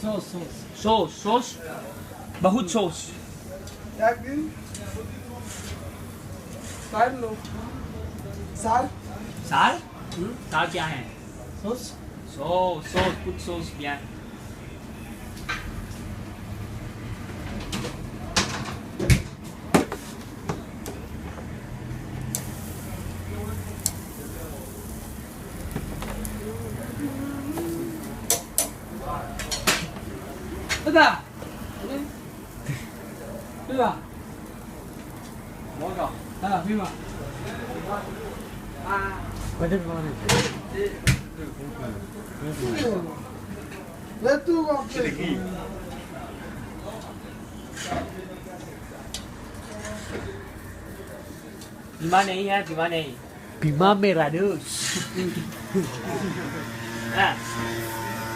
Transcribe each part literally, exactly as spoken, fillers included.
सॉस, सॉस। सॉस, सॉस। बहुत सॉस। क्या ग्रीन? सार लो। सार? सार? हम्म? सार क्या है? सॉस। सॉस, सॉस, कुछ sauce, bien. Ada. Viva. Viva. Pima nahi hai, pima nahi. Pima mera dost. Ha.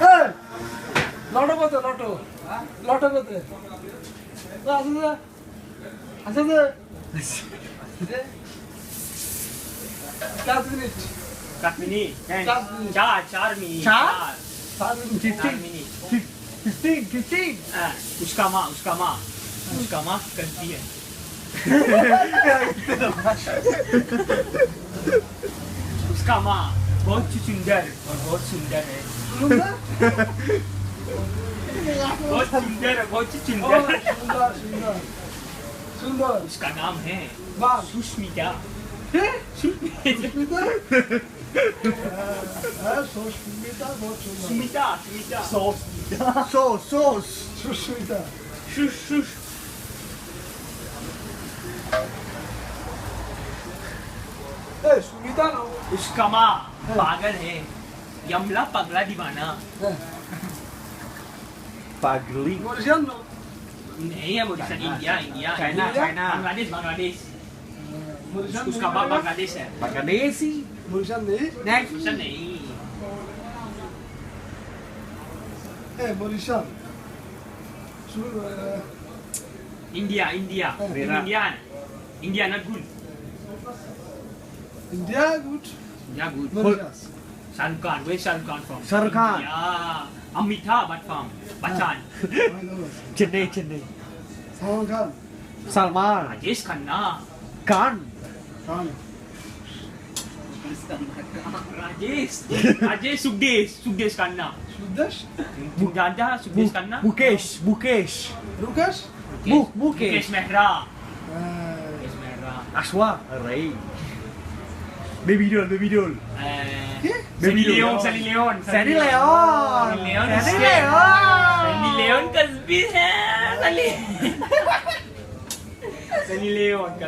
Hey! Loto kote, loto? Ha? Loto kote? Asa de. Asa de. Kat minit? Kat minit? Nahi. Kat minit. Char, char minit. Char? Char. Char minit. Char minit. Fif-, fifteen, fifteen. Ha, uska maa, uska maa. Uska maa kalti hai. उसका माँ बहुत ही सुंदर और बहुत सुंदर है। सुंदर? बहुत सुंदर है, बहुत ही सुंदर। ओ, सुंदर, सुंदर। सुंदर। उसका नाम है वाह। सुष्मिता। हैं? सुष्मिता। सुष्मिता। हाँ, हाँ, सुष्मिता, बहुत सुंदर। सुमिता, सुमिता। सॉस। सॉस, सॉस। सुष्मिता। सुष, सुष। ए, सुमिता ना हो। उसका माँ हाँ। पागल है। यमला पगला दीवाना। हाँ। पागली। मॉरिशियन ना? नहीं है Mauritian, China, India, China. India. China, India? China. Bangladesh, Bangladesh. Mauritian उसका नहीं बाप है? बांग्लादेश है। बांग्लादेशी। मॉरिशियन नहीं? नहीं। मॉरिशियन नहीं। ए, मॉरिशियन। सु-, अ, इंडिया, इंडिया। हाँ। इंडिया है। India not good. India good. India good. Mauritius. Shahrukh Khan, where Shahrukh Khan from? Shahrukh Khan. India. Amitabh Bachchan from Bachchan. I know. Chennai, Chennai. Salman Khan. Salman. Rajesh Khanna. Khan. Khan. Rajesh. Rajesh, Sukdesh. Sukdesh Khanna. Sukdesh? Mu-, Janda, Sukdesh Mu-, Khanna. Mukesh, Mukesh. Rukesh? Mukesh. Mu-, Mukesh. Mukesh Mehra. Ah. Mukesh Mehra. Ashwa Rai. Baby doll, baby doll. Eh, Ki? Baby doll. Sunny Leone, Sunny Leone. Sunny Leone. Sunny Leone. Sunny Leone. Sunny Leone Kasbi hai, Sunny. Sunny Leone.